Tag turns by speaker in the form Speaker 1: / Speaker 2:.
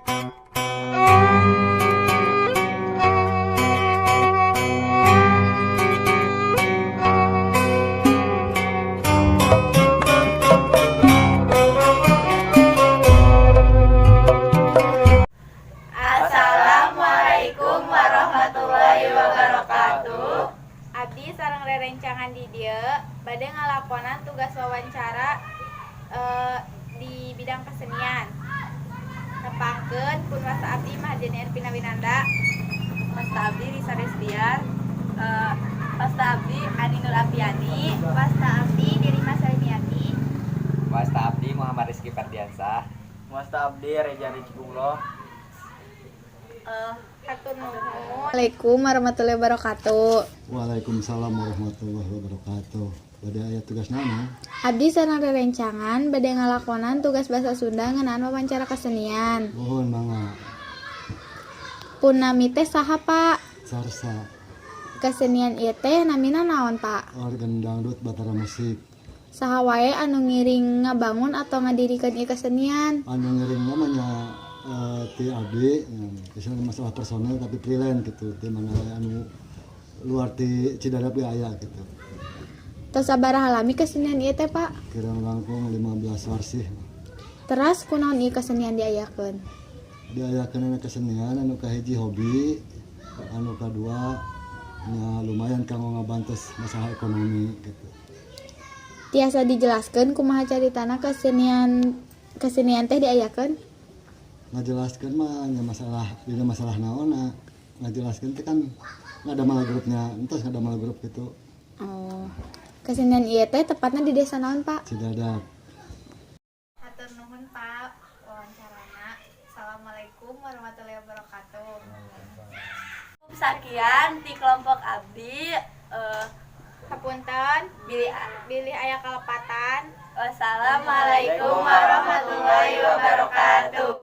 Speaker 1: Assalamualaikum warahmatullahi wabarakatuh.
Speaker 2: Abdi sareng rerencangan di dieu bade ngalakonan tugas wawancara di bidang kesenian. Tepangkeun, pun wasta abdi Mahjani Ervina Winanda.
Speaker 1: Wasta abdi Risa Restiar, wasta abdi Ani Nur Apiani.
Speaker 2: Wasta abdi Dirima Salimiati.
Speaker 3: Wasta abdi Muhammad Rizky Ferdiansah.
Speaker 4: Wasta abdi Reja Rizkullah.
Speaker 2: Hatur nuhun.
Speaker 5: Assalamualaikum warahmatullahi wabarakatuh.
Speaker 6: Waalaikumsalam warahmatullahi wabarakatuh. Bade aya tugas naon?
Speaker 5: Abdi sareng rerencangan bade ngalakonan tugas bahasa Sunda ngeunaan wawancara kesenian.
Speaker 6: Mohon, mangga.
Speaker 5: Pun nami teh saha, Pak?
Speaker 6: Sarsa.
Speaker 5: Kesenian ieu teh namina naon, Pak?
Speaker 6: Organ dangdut Batara Musik.
Speaker 5: Saha wae anu ngiring ngabangun atau ngadirikeun ieu kesenian?
Speaker 6: Anu ngiring namanya ti abdi, ya, misalnya masalah personel tapi freelance gitu, di mana anu luar ti Cidadap ge aya gitu.
Speaker 5: Tos sabaraha lami kesenian ieu teh, Pak?
Speaker 6: Kirang langkung 15 warsih.
Speaker 5: Teras kunaon ieu kesenian diayakeun?
Speaker 6: Diayakeun kesenian, anu kahiji hobi, anu kadua nya lumayan kanggo ngabantos masalah ekonomi gitu.
Speaker 5: Tiasa dijelaskeun kumaha caritana kesenian kesenian teh diayakeun?
Speaker 6: Ngajelaskeun mah nya masalah dina masalah naonna ngajelaskeun teh, kan ngadamel grupnya, entos ngadamel grup gitu.
Speaker 5: Oh. Kesenian ieu teh tepatna di desa naon, Pak?
Speaker 6: Cidadap.
Speaker 2: Hatur nuhun, Pak, wawancarana. Assalamualaikum warahmatullahi wabarakatuh.
Speaker 1: Sekian di kelompok abdi.
Speaker 2: Hapunten
Speaker 1: bilih
Speaker 2: bilih aya kalepatan.
Speaker 1: Wassalamualaikum warahmatullahi wabarakatuh.